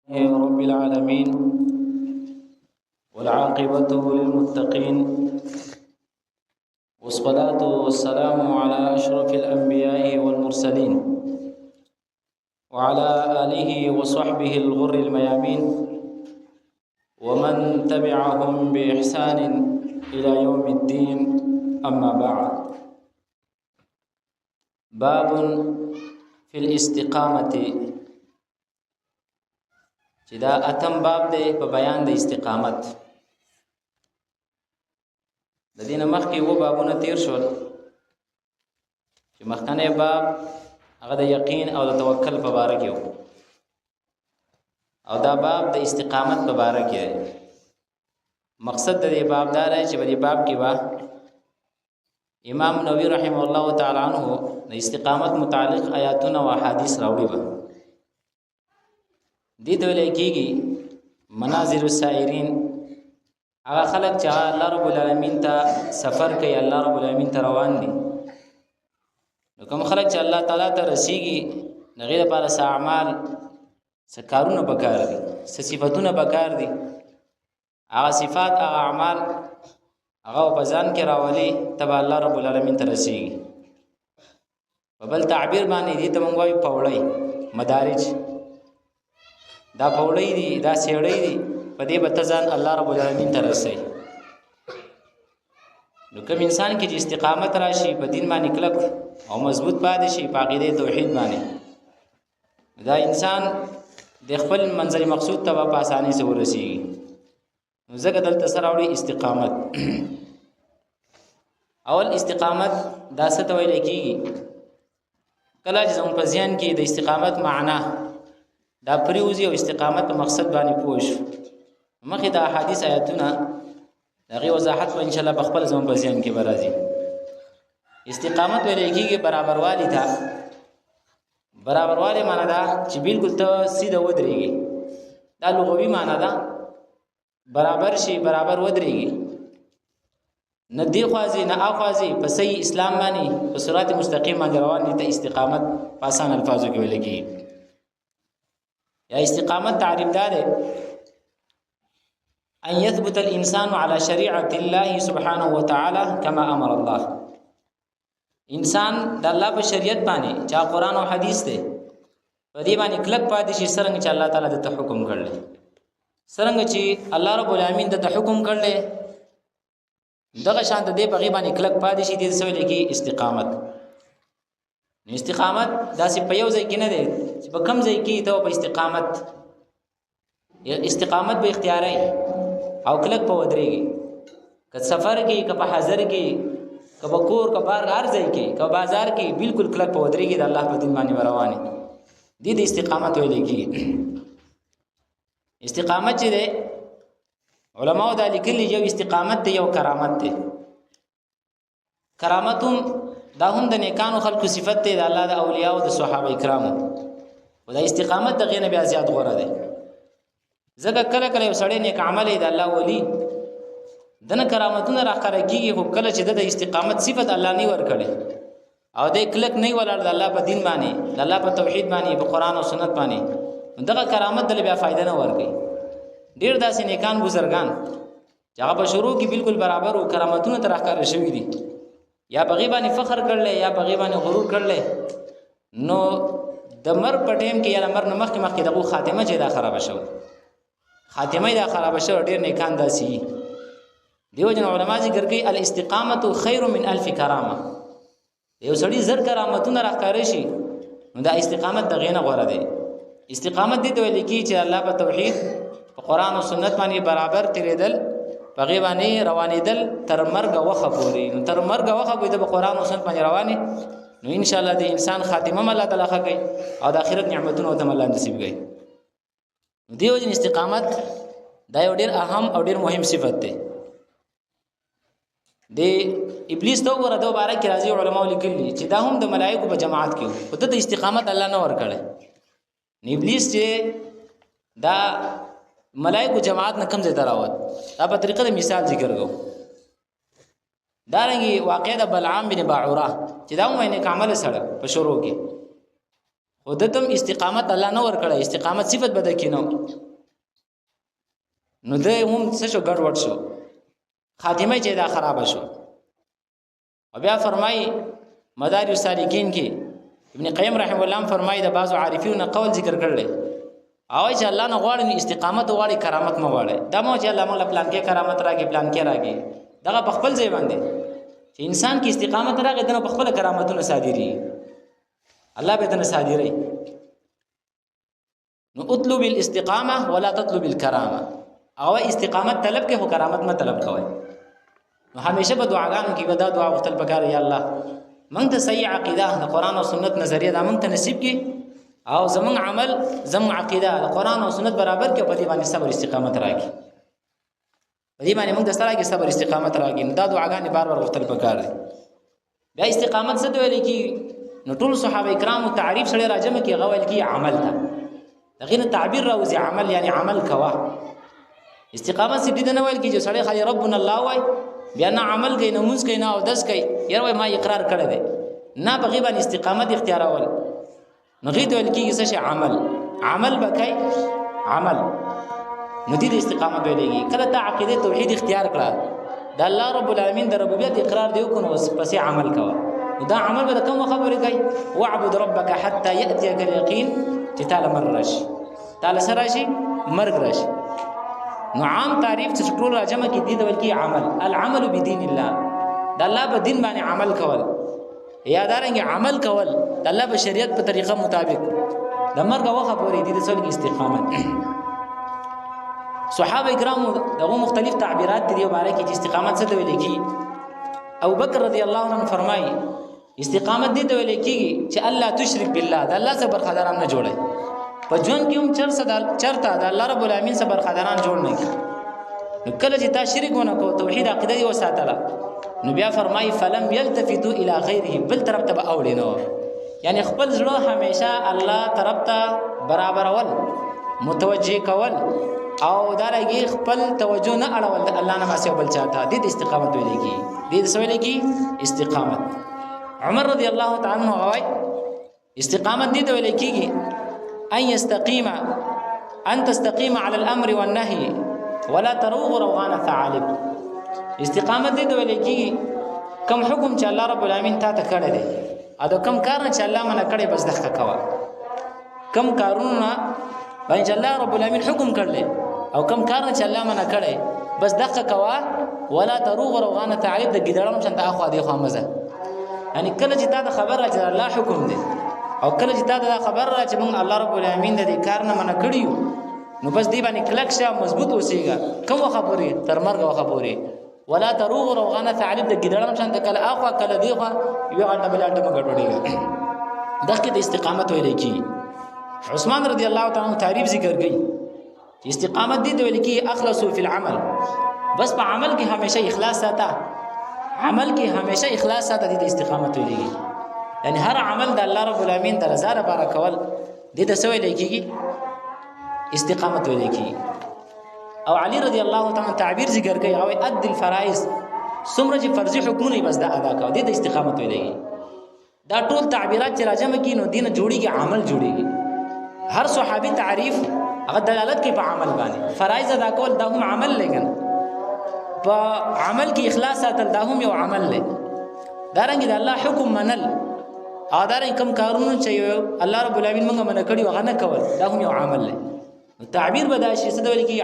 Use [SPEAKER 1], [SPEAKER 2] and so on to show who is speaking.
[SPEAKER 1] رب العالمين، والعاقبة للمتقين، والصلاة والسلام على أشرف الأنبياء والمرسلين وعلى آله وصحبه الغر الميامين ومن تبعهم بإحسان إلى يوم الدين. أما بعد، باب في الاستقامة. چې دا اتم باب دی په بیان د استقامت. د دې نه مخکې و بابونه تیر شول، چې مخکنی باب هغه د یقین او د توکل په باره کې و، او دا باب د استقامت په باره کې دی. مقصد د دې باب دا دی چې په دې باب کې به امام نووي رحمه الله تعالی عنہ د استقامت متعلق آیاتونه او احادیث راوړي. به دې ته ویل کېږي منازل السائرین، هغه خلک چې الله رب العالمین ته سفر کوي، الله رب العالمین ته روان دي. نو کوم خلک چې الله تعالی ته رسیږي، د هغې لپاره څه اعمال، څه کارونه پکار دي، څه صفتونه پکار دي. هغه صفات، هغه اعمال هغه په ځان کې راولي، ته به الله رب العالمین ته رسیږي. په بل تعبیر باندې دې ته مونږ وایو پوړۍ، مدارج. دا پوړۍ دي، دا سیړۍ دي، په دې به ته ځان الله رب العالمین ته رسوي. نو کوم انسان کې چې استقامت راشي، په دین باندې کلک او مضبوط پاتې شي، په عقیده توحید باندې، دا انسان د خپل منزل مقصود ته په اسانۍ سره ورسیږي. نو ځکه دلته سره راوړي استقامت. اول استقامت دا څه ته ویل کېږي؟ کله چې زموږ په ذهن کې د استقامت معنا دا پریوزي او استقامت په مقصد باندې پوه شو، مخې د احادیث آیاتونه د هغې وضاحت به انشاءالله په خپل زموږ په ذهن کې به راځي. استقامت ویل کېږي برابروالي ته. برابروالی معنا دا چې بالکل ته سیده ودرېږي، دا لغوي معنا ده. برابر شي، برابر ودرېږي، نه دی خوا ځي نه اخوا ځي، په صحیح اسلام باندې په صراط مستقیم باندې روان دي، ته استقامت په اسان الفاظو کې ویل کېږي. یا استقامت تعریف دا دی ان يثبت الانسان على شريعه الله سبحانه وتعالى كما امر الله. انسان د الله په شریعت باندې چې قرآن او حدیث دی، په دې باندې کلک پاتې شي، څرنګه چې الله تعالی دته حکم کړی، څرنګه چې الله رب العالمین دته حکم کړی، دغه شان د دې په هغې باندې کلک پاتې شي، دې څه ویل کېږي؟ استقامت. استقامت داسې په یو ځای کې نه دی چې په کم ځای کې ته په استقامت، استقامت به اختیاري او کلک په ودرېږي، که سفر کې، که په حاضر کې، که په کور، که بار، هر ځای کې، که بازار کې، بالکل کلک په ودرېږي، د الله په دین باندې روانې دي، د استقامت ویل کېږي. استقامت چې دی، علماو دا لیکلي یو استقامت دی، یو کرامت دی. کرامت هم دا هم د نیکانو خلکو صفت دی، د الله د اولیاء او د صحابه کرامو. خو دا استقامت د هغې نه بیا زیات غوره دی، ځکه کله کله یو سړی نیک عمل دی، د الله ولي دنه کرامتونه راښکاره کېږي، خو کله چې د استقامت صفت الله نه ورکړي او دی کلک نه ولاړ د الله په دین باندې، د الله په توحید باندې، په قرآن او سنت باندې، دغه کرامت دله بیا فایده نه ورکوي. ډېر داسې نیکان بزرګان چې هغه په شروع کې بالکل برابر او کرامتونه ته راښکاره شوي دي، یا په هغې باندې فخر کړلی، یا په هغې باندې غرور کړلی، نو د مرګ په ټایم کې یا د مرګ نه مخکې مخکې دغو خاتمه چې دا خرابه شوه، خاتمه یې دا خرابه شوه. ډېر نیکان داسې دي. دیو جن علما ذکر کوي الاستقامت خیر من الف کرامه. یو سړي زر کرامتونه راښکاره شي، نو دا استقامت د هغې نه غوره دی. استقامت دې ته ویل کېږي چې الله په توحید، په قرآن او سنت باندې برابر تېرېدل، په هغې باندې روانېدل تر مرګه وخه پورې. نو تر مرګه وخه پورې ته په قرآن او سنت باندې روانې، نو انشاءالله د انسان خاتمه هم الله تعالی ښه کوي او د آخرت نعمتونه ورته هم الله نصیب کوي. نو دې وجې استقامت دا یو ډېر اهم او ډېر مهم صفت دی. د ابلیس ته وګوره، دا باره کې راځي علماو لیکلي چې دا هم د ملایکو په جماعت کې و، خو ده ته استقامت الله نه ورکړی. نو ابلیس چې دا ملایکو جماعت نه کوم ځای ته راوت، دا په طریقه د مثال ذکر کوو. دارنګې واقع د بلعام بن باعوره چې دا هم نیک عمله سړی په شروع کې، خو ده ته هم استقامت الله نه ورکړی، استقامت صفت به ده کې نه، نو دی هم څه شو، ګډوډ شو، خاتمه چې دا خرابه شو. او بیا فرمایي مدارج السالکین کې ابن قیم رحمه الله هم فرمایي د بعضو عارفینو قول ذکر کړی، او چې الله نه غواړي نو استقامت غواړي، کرامت مه غواړي. دا مو چې الله موږ له پلان کې کرامت راکړي، پلان کې راکړي، دغه په خپل ځای باندې چې انسان کې استقامت راغی دنه په خپل کرامتونه صادري، الله به دنه صادري. نو اطلب الاستقامه ولا تطلب الكرامه، او استقامت طلب کې خو کرامت مه طلب کوئ. نو همیشه په دعاګانو کې به دا دعا غوښتل پکار، یا الله موږ ته صحیح عقیده د قرآن او سنت نظریه دا موږ ته نصیب کړي، او زموږ عمل زموږ عقیده د قرآن او سنت برابر کړي، په دې باندې صبر استقامت راکړي، په دې باندې موږ ته سره کې صبر استقامت راکړي. نو دا دعاګانې بار بار غوښتل پکار دي. بیا استقامت څه ته ویل کېږي؟ نو ټول صحابه کرامو تعریف سړی راجمع کړي، هغه ویل کېږي عمل ته، د هغې نه تعبیر راوځي عمل، یعنې عمل کوه. استقامت صرف دې ته نه ویل کېږي چې سړی خالي ربنا الله وایي، بیا نه عمل کوي، نه مونځ کوي، نه اودس کوي، یاره وایي ما اقرار کړی دی، نه په هغې باندې استقامت اختیارول. نو هغې ته ویل کېږي څه شی؟ عمل. عمل به کوي، عمل. نو دې ته استقامت ویل کېږي. کله تا عقیده توحید اختیار کړه، د الله رب العالمین د ربوبیت اقرار دی وکړو، نو اوس پسې عمل کوه. نو دا عمل به د کوم خبرې کوي؟ واعبد ربک حتی یأتیک الیقین، چې تا له مرګ راشي، تا له څه راشي؟ مرګ راشي. نو عام تعریف چې ټول راجمع کړي دې ته ویل کېږي عمل، العمل بدین الله، د الله په دین باندې عمل کول، یا دارنګه عمل کول د الله په شریعت په طریقه مطابق د مرګ وخت پورې، دې ته ویل کېږي استقامت. صحابه کرامو دغه مختلف تعبیرات دي دې باره کې چې استقامت څه ته ویل کېږي. ابوبکر رضی الله عنه فرمایي استقامت دې ته ویل کېږي چې الله تشرک بالله، د الله څخه برخداران نه جوړوي. په ژوند کې هم چرته د الله رب العالمین څخه برخداران جوړ نه کړي. نو کله چې تا شرک ونه کو، توحید عقیده دې وساتله، نو بیا فرمایي فلم یلتفتوا الی غیره، بل طرف ته به اوړي نه، یعنی خپل زړه همیشه الله طرف ته برابرول، متوجه کول، او دارنګه خپل توجه نه اړول د الله نه ماسه بل چاته، دې ته استقامت ویل کېږي. دې ته څه ویل کېږي؟ استقامت. عمر رضی الله تعالی عنہ وایي استقامت دې ته ویل کېږي ان يستقيم، ان تستقيم على الامر والنهي ولا تروغ روغان ثعالب. استقامت دې ته ویل کېږي کم حکم چې الله رب العالمین تا ته کړی دی، او د کم کار نه چې الله منع کړی بس دغه کوه. کم کارونه باندې چې الله رب العالمین حکم کړی او کم کار نه چې الله منع کړی بس دغه کوه. ولا تروغ روغان ثعالب، د ګیدړانو شان ته اخوا دی خوا مزه. یعنی کله چې تا ته خبر را چې الله حکم دی، او کله چې تا ته دا خبر را چې موږ الله رب العالمین د دې کار نه منع کړي یو، نو بس دې باندې کلک شه، مضبوط اوسېږه، کوم وخت پورې؟ تر مرګ وخت پورې. ولا تروغ روغانه ثعالب، د ګیدړانو شان ته کله اخوا کله دی خوا، یو غنټه بل غنټه مه ګډوډېږه. دغه د استقامت ویل کېږي. عثمان رضی الله تعالی عنہ تعریف ذکر کوي چې استقامت دې ته ویل کېږي اخلصوا فی العمل، بس په عمل کې همیشه اخلاص ساته، عمل کې همیشه اخلاص ساته، دې ته استقامت ویل کېږي. یعنی هر عمل د الله رب العالمین د رضا لپاره کول، دې ته څه ویل کېږي؟ استقامت ویل کېږي. او علی رضی الله تعالی تعبیر ذکر کوي، او اد الفرائض، څومره چې فرضي حکمونه بس دا ادا کوه، دې ته استقامت ویل کېږي. دا ټول تعبیرات چې راجمع کړي نو دې نه جوړېږي عمل جوړېږي. هر صحابي تعریف هغه دلالت کوي په عمل باندې. فرایض ادا کول دا هم عمل دی که نه، په عمل کې اخلاص ساتل دا هم یو عمل دی. دارنګه د الله حکم منل او دارنګه کوم کارونه چې الله رب العالمین موږ منع کړي هغه نه کول، دا هم یو عمل دی. تعبیر به دا شي څه ډول کېږي؟